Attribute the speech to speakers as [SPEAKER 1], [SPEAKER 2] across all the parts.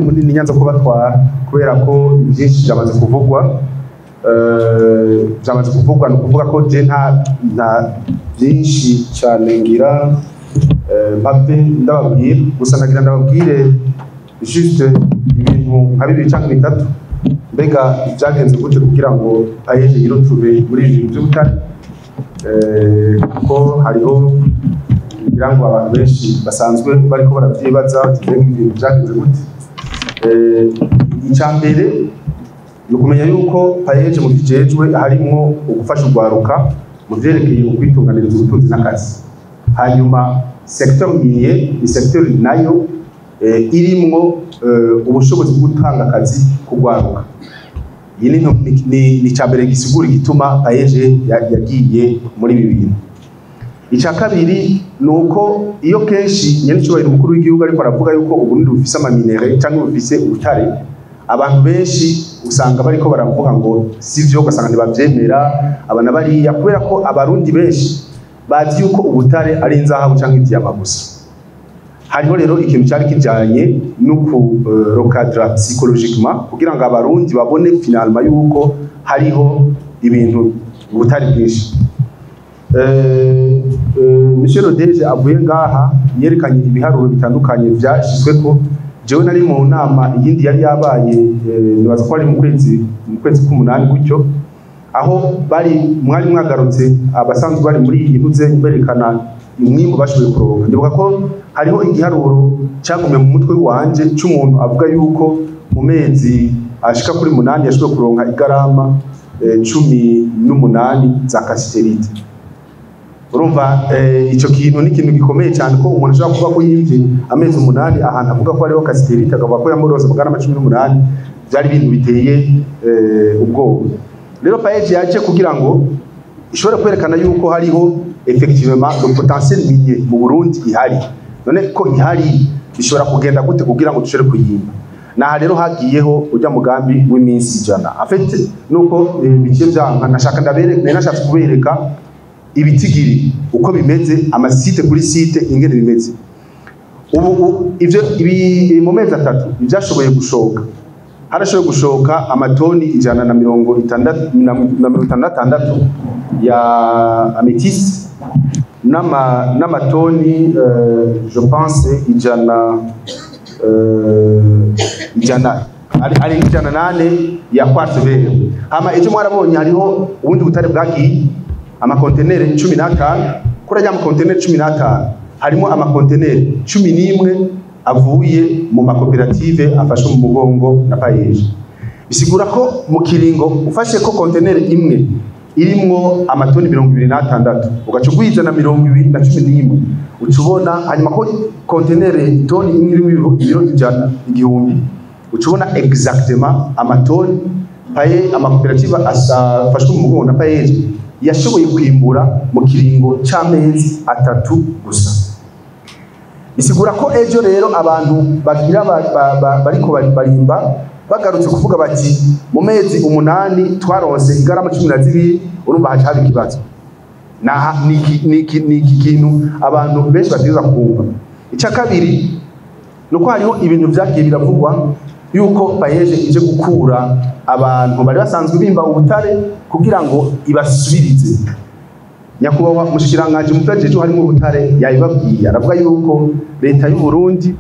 [SPEAKER 1] Munini nyanza kubatwara kubera ko byinshi byamaze kuvugwa, byamaze kuvugwa. Ni ukuvuga ko je nta byinshi cyane ngira mpave ndababwira. Gusa nagira ndababwire juste ibintu nka bibiri cyangwa bitatu. Mbega byagenze gute kugira ngo PAEEJ yiretrouve muri ibi bintu by'ubutare? Kuko hariho ngira ngo abantu benshi basanzwe bariko baravyibaza bati: "Mbega ibintu byagenze gute?" Icya mbere ni ukumenya yuko PAEEJ mu bijejwe harimwo ugufasha urwaruka mu vyerekeye ukwitunganiriza ubutunzi n'akazi. Hanyuma secteur minier ni secteur nayo irimwo ubushobozi bwo gutanga akazi k'urwaruka. Iyi ni icya mbere gisigura igituma PAEEJ yagiye muri ibi bintu. Icya kabiri ni uko iyo kenshi nyenicubahiro umukuru w'igihugu ariko aravuga yuko Uburundi bufise ama minerais cyangwa bufise ubutare, abantu benshi usanga bariko baravuga ngo sivyo, ugasanga ntibavyemera abana bariya, kubera ko Abarundi benshi bazi yuko ubutare ari inzahabu cyangwa idiyama gusa. Hariho rero ikintu cyari kijanye no ku recadrer psychologiquement kugira ngo Abarundi babone finalement yuko hariho ibintu, ubutare bwinshi. Monsieur le DG avuye ngaha yerekanye ibiharuro bitandukanye vyashizweko. Jewe nari mu nama iyindi yari yabaye, nibaza ko ari mu kwezi k'umunani gutyo, aho bari mwari mwagarutse abasanzwe bari muri iyi ntuze berekana umwimbu bashoboye kuronka. Ndibuka ko hariho igiharuro cyagumye mu mutwe wanje c'umuntu avuga yuko mu mezi ashika kuri 8 yashoboye kuronka igarama 18 za cassitérite. Urumva ico kintu ni ikintu gikomeye cyane, ko umuntu ashobora kuvuga ko yimvye amezi 8 ahantu avuga ko hariho cassitérite, akavuga ko yamuronse amagarama 18. Byari ibintu biteye ubwoba. Rero PAEEJ yaje kugira ngo ishobore kwerekana yuko hariho effectivement le potentiel minier mu Burundi ihari. None ko ihari, bishobora kugenda gute kugira ngo dushobore kuyimba? Naha rero hagiyeho ujya mugambi w'iminsi 100. En fait nuko bigiye byanka, nashaka ndabereka, nari nashatse kubereka ibitigiri uko bimeze, ama site kuri site ingene bimeze ubu. Ivyo ibi mu mezi 3 ivyashoboye gushoka, harashoboye gushoka amatoni 160 na 66 ya améthyste n'amatoni je pense 100, 100 ari 108 ya quartz vert. Hama ejo mwarabonye hariho ubundi butare bwagiye, amakontenere 15. Kuri ajya amakontenere 15 harimo amakontenere 11 avuye mu makoperative afashwe mu mugongo na PAEEJ. Bisigura ko mu kiringo ufashe ko kontenere imwe irimwo amatoni 26, ugaca ugwiza na 20 na 11, uca ubona hanyuma ko kontenere toni imwe irimwo ibiro 100, 1000, uca ubona exactement amatoni paye amakoperative afashwe mu mugongo na PAEEJ yashoboye kwimbura mu kiringo c'amezi 3 gusa. Bisigura ko ejo rero abantu bagira bariko barimba bagarutse kuvuga bati mu mezi 8 twaronse igarama 12, urumva haca haba ikibazo. Naha niki kintu abantu benshi bategereza kumva. Icya kabiri nuko hariho ibintu vyagiye biravugwa yuko PAEEJ ije gukura abantu bari basanzwe bimba ubutare kugira ngo ibasubirize. Nyakubahwa mushikiranganji mu vyajeje harimo ubutare yabibabwiye, aravuga yuko leta y'u Burundi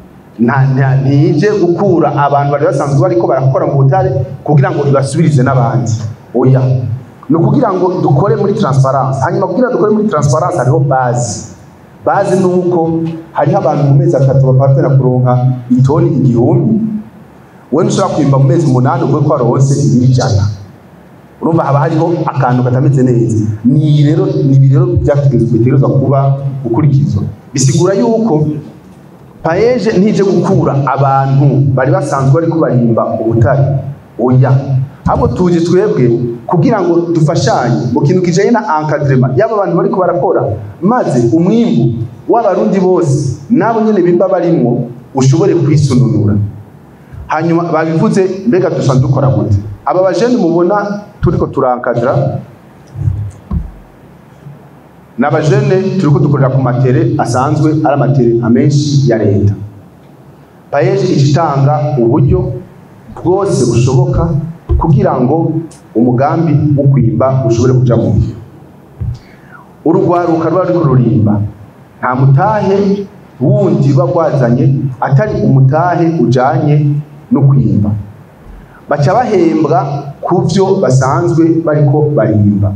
[SPEAKER 1] ntije gukura abantu bari basanzwe bariko barakora mu butare kugira ngo ibasubirize n'abandi. Oya, ni ukugira ngo dukore muri transparence. Hanyuma kugira dukore muri transparence hariho base. Base ni uko hariho abantu mu mezi 3 bapartena kuronka itoni 1000. Wewe ntushobora kwimba mu mezi 8 uvuge ko waronse ibiro 100. Urumva haba hariho akantu katameze neza. Ni rero ni ibi rero byategetswe bitegerezwa kuba gukurikizwa. Bisigura yuko PAEEJ ntije gukura abantu bari basanzwe bariko barimba ubutare, oya. Ahubwo tuje twebwe kugira ngo dufashanye mu kintu kijanye na encadrement y'aba bantu bariko barakora, maze umwimbu w'Abarundi bose nabo nyene bimba barimwo ushobore kwisununura. Hanyuma babivuze, mbega dusanzwe dukora gute? Aba bajene mubona turiko turankadra n'abajene turiko dukorera ku ma terrains asanzwe ari ama terrains amenshi ya leta. PAEEJ itanga uburyo bwose bushoboka kugira ngo umugambi wo kwimba ushobore kuja mu ngiro. Urugwaruka ruba ruriko rurimba nta mutahe wundi bagwazanye atari umutahe ujanye no kwimba, baca bahembwa kuvyo basanzwe bariko barimba.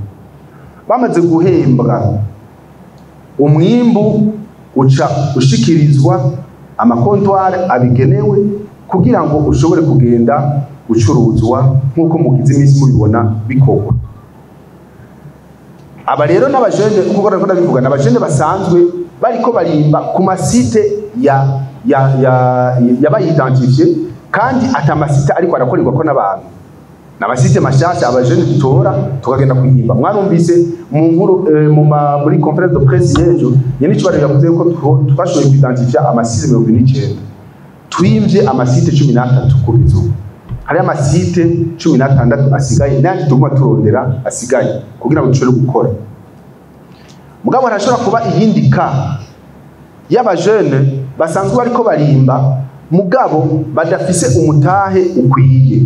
[SPEAKER 1] Bamaze guhembwa, umwimbu uca ushikirizwa amakontwari abigenewe kugira ngo ushobore kugenda gucuruzwa nk'uko mugize iminsi mubibona bikorwa. Aba rero n'abajene, nkuko nariko ndabivuga, n'abajene basanzwe bariko barimba ku ma sites ya yabayi identifié, kandi ata ma sites ariko arakorerwa ko n'abantu, n'ama sites mashasha abajene dutora tukagenda kuyimba. Mwarumvise mu nkuru muri conférence de presse y'ejo, nyene icyo yavuze ko twashoboye ku identifier ama sites 49, twimvye ama sites 13. Kugeza ubu hari ama sites 16 asigaye, n'ayandi tuguma turondera asigaye kugira ngo dushobore gukora. Mugabo harashobora kuba iyindi cas y'abajene basanzwe bariko barimba mugabo badafise umutahe ukwiye.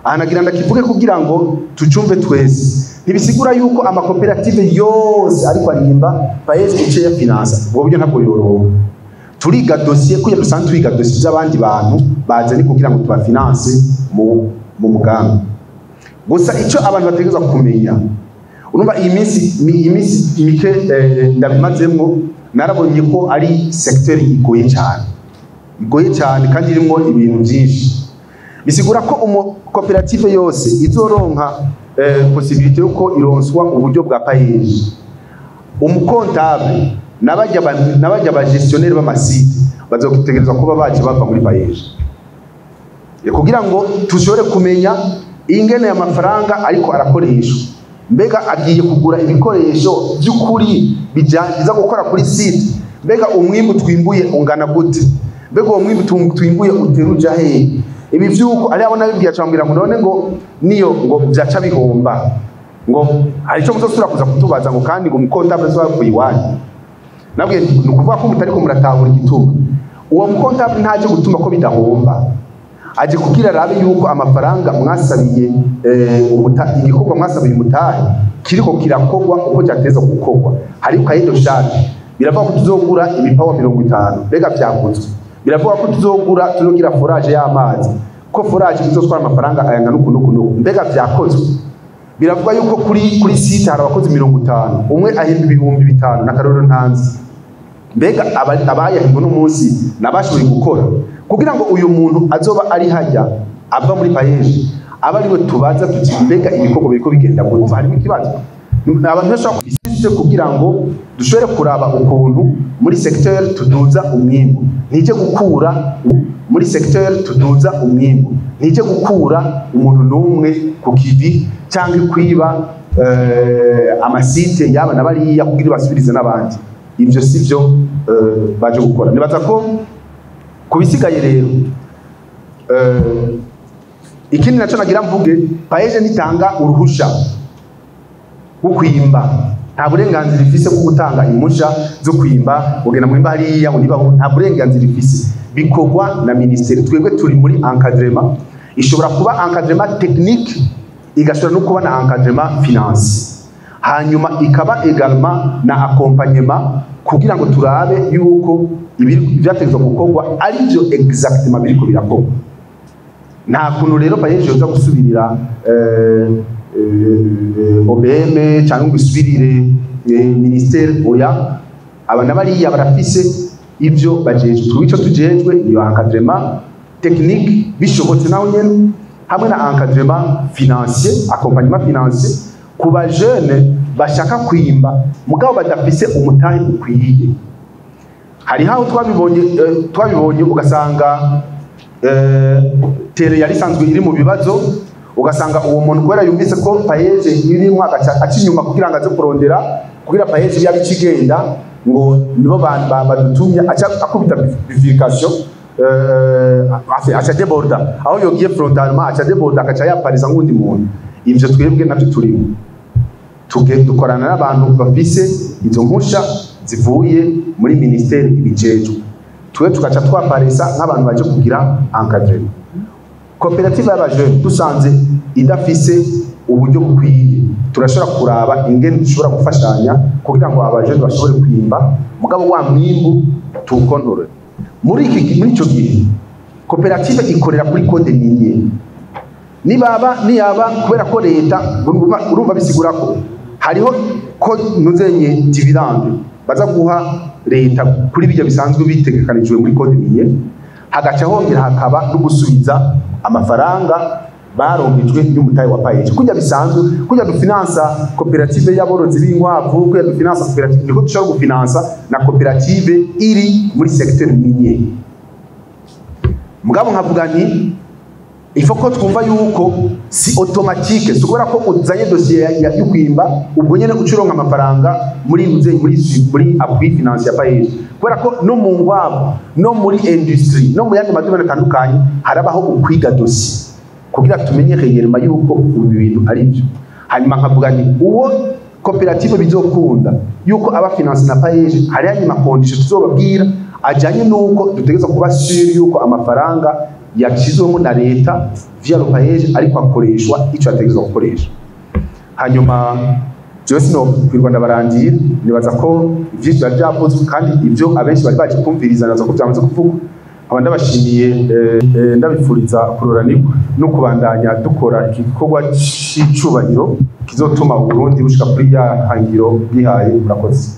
[SPEAKER 1] Aha nagira ndakivuge kugira ngo tucumve twese: ntibisigura yuko amakoperative yose ariko arimba PAEEJ ice ya finança. Ubwo buryo ntabwo yoroha. Turiga dossier kugira dusanzwe twiga dossier z'abandi bantu bazanye kugira ngo tuba finance mu mugambi. Gusa icyo abantu bategerezwa kumenya, urumva iyi minsi mike ndabimazemwo, narabonye ko ari secteur igoye cyane, igoye cyane kandi irimo ibintu byinshi. Bisigura ko umu koperative yose izoronka possibilité yuko ironswa uburyo bwa PAEEJ, umu comptable n'abajya ba gestionnaire b'ama sites bazotegerezwa kuba baje bava muri PAEEJ kugira ngo tushobore kumenya ingene y'amafaranga ariko arakoreshwa. Mbega agiye kugura ibikoresho by'ukuri biza gukora kuri site? Mbega umwimbu twimbuye ungana gute? Mbega uwo mwimbu twimbuye uteruja hehe? Ibi vyuko ari abo nabibwiye acambwira ngo none ngo niyo ngo vyaca bihomba, ngo hari ico muzosubira kuza kutubaza, ngo kandi ngo umu comptable azoba iwanyu. Nabwiye ni ukuvuga ko mutariko muratahura igituma uwo mu comptable ntaje gutuma ko bidahomba, aje kugira arabe yuko amafaranga mwasabiye igikorwa mwasabiye umutahe kiriko kirakorwa uko cyateza gukorwa. Hari cahier de charge, biravuga ko tuzogura ibipawa 50, mbega vyaguzwe? Biravuga ko tuzogura, tuzogira forage y'amazi, ko forage izotwara amafaranga ayangana uku n'uku n'uku, mbega vyakozwe? Biravuga yuko kuri site hari abakozi 50, umwe ahemba 5000, n'akarorero ntanzi, mbega abayahembwa n'umunsi nabashoboye gukora? Kugira ngo uyu muntu azoba ari hajya ava muri PAEEJ aba ariwe tubaza tuti: mbega ibikorwa biriko bigenda gute? Harimo ikibazo abantu bashobora kubisiste kugira ngo dushobore kuraba ukuntu muri secteur tuduza umwimbu. Ntije gukura muri secteur tuduza umwimbu, ntije gukura umuntu n'umwe ku kivi cyangwa kwiba ama sites yaba na bariya kugira basubirize n'abandi. Ivyo sivyo baje gukora. Nibaza ko kubisigaye rero, ikindi naco nagira mvuge, PAEEJ ntitanga uruhusha rwo kwimba. Nta burenganzira ifise bwo gutanga impusha zo kwimba, ugenda mwimba hariya ngo niba, nta burenganzira ifise. Bikorwa na ministeri. Twebwe turi muri encadrement. Ishobora kuba encadrement technique, igashobora no kuba na encadrement financier, hanyuma ikaba également na accompagnement kugira ngo turabe yuko ibyategetswe gukorwa ari byo exactement biriko birakorwa. Nta kuntu rero PAEEJ yoza gusubirira OBM cyangwa ngo isubirire ministère. Oya, aba nabariya barafise ivyo bajejwe. Twebwe ico tujejwe niyo encadrement technique bishobotse naho nyene, hamwe na encadrement financier, accompagnement financier ku ba jeunes bashaka kwimba mugabo badafise umutahe ukwiye. Hari aho twabibonye ugasanga terrain yari isanzwe iri mu bibazo, ugasanga uwo muntu kubera yumvise ko PAEEJ irimo agaca aca inyuma kugira ngo aze kurondera kugira PAEEJ yabe ikigenda, ngo nibo badutumye, aca akubita bifurcation, aca déborda aho yogiye frontalement, aca déborda agaca yapariza nk'undi muntu. Ivyo twebwe navyo turimo. Tuge dukorana n'abantu bafise izo mpusha zivuye muri ministeri ibijejwe. Twe tugaca twaparesa nk'abantu baje kugira encadrement. Koperative y'abajene dusanze idafise uburyo bukwiye, turashobora kuraba ingene dushobora gufashanya kugira ngo abajene bashobore kwimba, mugabo wa mwimbu tuwukontorore. Muri ico gihe koperative ikorera kuri code minier. Nibaba niyaba kubera ko leta, urumva bisigura ko hariho ko nuzenye dividende baza guha leta kuri bijya bisanzwe bitegekanijwe muri code minier, hagaca hongera hakaba no gusubiza amafaranga baronkejwe n'umutahe wa PAEEJ. Kujya bisanzwe kujya dufinansa koperative y'aborozi b'inkwavu, kujya dufinansa koperative, niko dushobora gufinansa na koperative iri muri secteur minier. Mugabo nkavuga nti il faut ko twumva yuko si automatique, si kubera ko uzanye dossier yo kwimba ubwo nyene ucuronka amafaranga muri uze muri appui financier ya PAEEJ, kubera ko no mu nkwavu, no muri industrie, no mu yandi ma domaines atandukanye harabaho ukwiga dossier kugira tumenye réellement yuko ibi bintu ari byo. Hanyuma nkavuga nti uwo koperative bizokunda yuko aba financé na PAEEJ, hari hanyuma condition tuzobabwira ajanye nuko dutegerezwa kuba sûr yuko amafaranga yashyizwemo na leta via le PAEEJ ariko akoreshwa ico ategerezwa gukoresha. Hanyuma jewe sinokwirwa ndabarangira, nibaza ko ivyinshi byari byavuzwe kandi ivyo abenshi bari baje kumviriza nibaza ko byamaze kuvugwa. Nkaba ndabashimiye, ndabifuriza kuroranirwa no kubandanya dukora iki gikorwa c'icubahiro kizotuma Uburundi bushika kuri ya hangiro bwihaye. Murakoze.